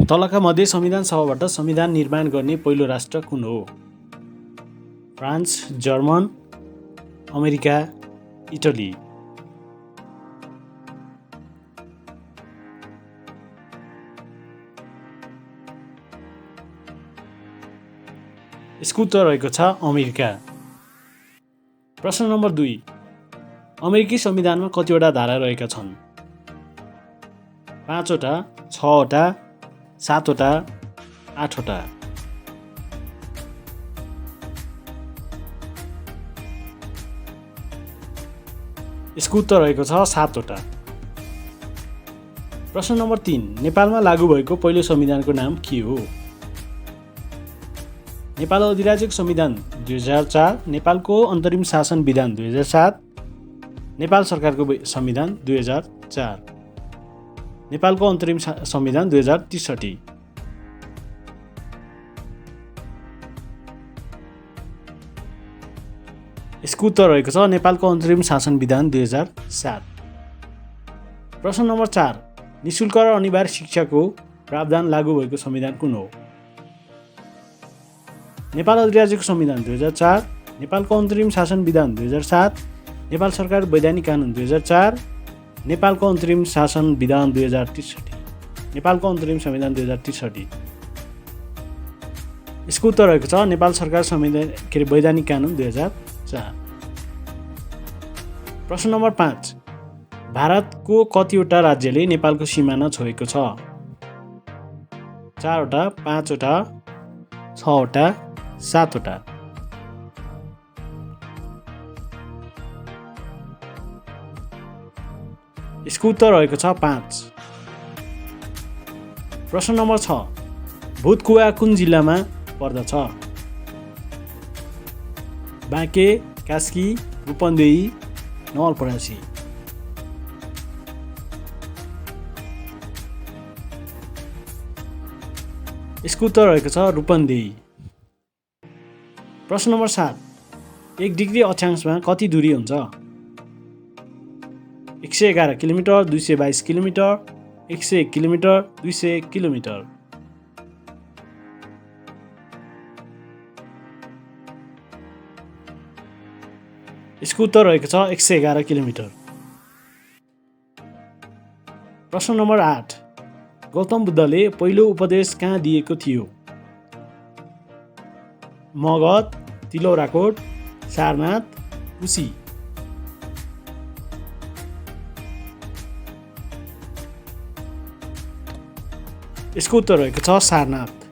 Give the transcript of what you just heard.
तलका मध्ये संविधान सभाबाट संविधान निर्माण गर्ने पहिलो राष्ट्र कुन हो? France, German, America, Italy. यसको उत्तर रहेको छ अमेरिका। प्रश्न नम्बर 2, अमेरिकी संविधानमा कतिवटा धारा रहेका छन्? 5 वटा, 6 वटा, 7 वटा, 8 वटा। यसको उत्तर रहेको छ 7 वटा। प्रश्न नम्बर 3, नेपालमा लागू भएको पहिलो संविधानको नाम के हो? नेपाल अधिराज्यको संविधान 2004, नेपालको अन्तरिम शासन विधान 2007, नेपाल सरकारको संविधान 2004, नेपालको अन्तरिम संविधान 2063। यसको उत्तर रहेको छ नेपालको अन्तरिम शासन विधान 2007। प्रश्न नम्बर 4, निःशुल्क र अनिवार्य शिक्षाको प्रावधान लागू भएको संविधान कुन हो? नेपाल अधिराज्यको संविधान 2004, नेपालको अन्तरिम शासन विधान 2007, नेपाल सरकार वैधानिक कानुन 2004, नेपालको अन्तरिम शासन विधान 2063, नेपालको अन्तरिम संविधान 2063। यसको उत्तर रहेको छ नेपाल सरकार संविधान वैधानिक कानुन 2004। प्रश्न नम्बर 5, भारतको कतिवटा राज्यले नेपालको सिमाना छोएको छ? 4 वटा, 5 वटा, 6 वटा, 7 वटा। यसको उत्तर रहेको छ 5। प्रश्न नम्बर 6, भूतकुवा कुन जिल्लामा पर्दछ? बाँके, कास्की, रूपन्देही, नवलपरासी। यसको उत्तर रहेको छ रूपन्देही। प्रश्न नम्बर 7, 1 डिग्री अक्षांशमा कति दूरी हुन्छ? 111 किलोमिटर, 222 किलोमिटर, 101 किलोमिटर, 201 किलोमिटर। यसको उत्तर रहेको छ 111 किलोमिटर। प्रश्न नम्बर 8, गौतम बुद्धले पहिलो उपदेश कहाँ दिएको थियो? मगध, तिलौराकोट, सारनाथ, कुशी। यसको उत्तर रहेको छ सारनाथ।